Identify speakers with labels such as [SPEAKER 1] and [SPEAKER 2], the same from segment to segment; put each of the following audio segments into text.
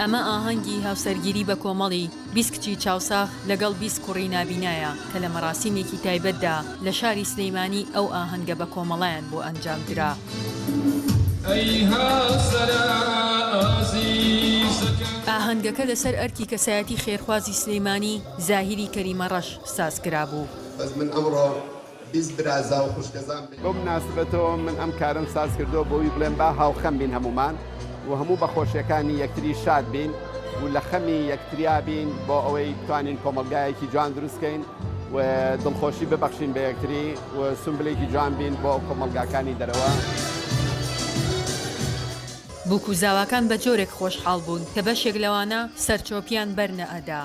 [SPEAKER 1] ئەمە ئاهەنگی هاوسەرگیری بە کۆمەڵی 20 کچی چاوساغ لەگەڵ 20 کوڕی نابینایە کە لە مەراسیمێکی تایبەتدا لە شاری سلیمانی ئەو ئاهەنگە بە کۆمەڵەیان بۆ ئەنجام درا. ئاهەنگەکە لەسەر ئەرکی کەسایەتی خێرخوازی سلیمانی زاهیری کەریمە ڕەش ساز کرابوو.
[SPEAKER 2] بەس من ئەمڕۆ 20 برازا و خوشکەزام. بەو مناسبەتەوە من ئەم کارەم ساز کردووە بۆوی بڵێم با هاوخەم بین هەموومان و هەموو بە خۆشیەکانی یەکتری شاد بین و لە خەمی یەکتریا بین بۆ ئەوەی بتوانین کۆمەڵگایەکی جوان دروست کەین و دڵخۆشی ببەخشین بە یەکتری و سومبلێکی جوان بین بۆ کۆمەڵگاکانی دەرەوە.
[SPEAKER 1] بووک و زاواکان بە جۆرێک خۆشحاڵ بوون کە بەشێک لەوانە سەرچۆپیان بەر نەئەدا.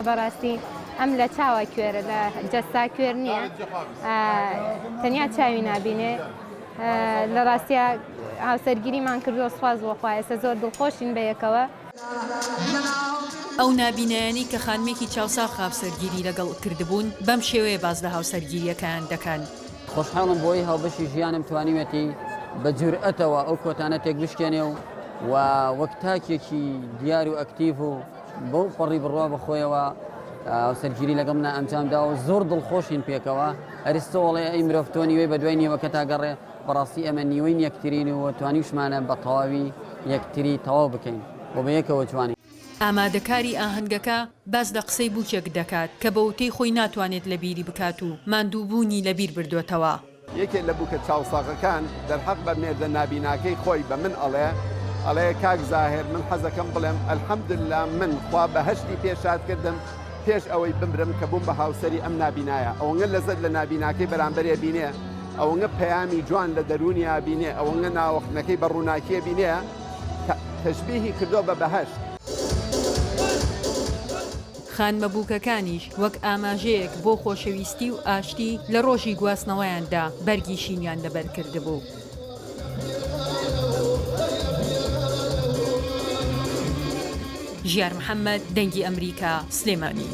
[SPEAKER 3] بەڕاستی ئەم لە چاوە کوێرە لە جەستا کوێر نییە تەنیا چاوی نابینێ لە ڕاستیا هاوسەرگیریمان کردووە سوپاس بۆ خوا ئێستا زۆر دڵخۆشین بە یەکەوە.
[SPEAKER 1] ئەو نابینایانەی کە خانمێکی چاوساغ هاوسەرگیری لەگەڵ کردبوون بەم شێوەیە باس لە هاوسەرگیرییەکەیان دەکەن.
[SPEAKER 4] خۆشحاڵم بۆی هاوبەشی ژیانم توانیوێتی بە جورئەتەوە ئەو کۆتانە تێکبشکێنێ و و وەک تاکێکی دیار و ئەکتیڤ و بەو پەڕی بڕوا بە خۆیەوە هاوسەرگیری لەگەڵ منە ئەنجام داوە زۆر دڵخۆشین پێکەوە. ئەرستۆ ئەڵێ ئەی مرۆڤ تۆ نیوەی بە دوای نیوەکەتا گەڕێ، بەڕاستی ئێمە نیوەی یەکترین و توانیوشمانە بە تەواوی یەکتری تەواو بکەین و بە یەکەوە جوانین.
[SPEAKER 1] ئامادەکاری ئاهەنگەکە باس لە قسەی بووکێک دەکات کە بە وتەی خۆی ناتوانێت لەبیری بکات و ماندووبوونی لەبیر بردۆتەوە.
[SPEAKER 2] یەکێ لە بووکە چاوساغەکان دەرحەق بە مێردە نابیناکەی خۆی بە من ئەڵێ، ئەڵێ کاک زاهیر من حەزەکەم بڵێم الحمدللە من خوا بەهەشتی پێ شاد کردم پێش ئەوەی بمرم کە بووم بە هاوسەری ئەم نابینایە ئەوەنگە لەزەت لە نابیناکەی بەرامبەرێ بینێ ئەوەنگە پەیامی جوان لە دەروونیا بینێ ئەوەنگە ناوەختنەکەی بە ڕووناکیە بینێ تەشبیهی کردووە بە بەهەشت.
[SPEAKER 1] خانمە بووکەکانیش وەک ئاماژەیەک بۆ خۆشەویستی و ئاشتی لە ڕۆژی گواستنەوەیاندا بەرگی شینیان لەبەر کردبوو. ژیار محەمەد، دەنگی ئەمریکا، سلێمانی.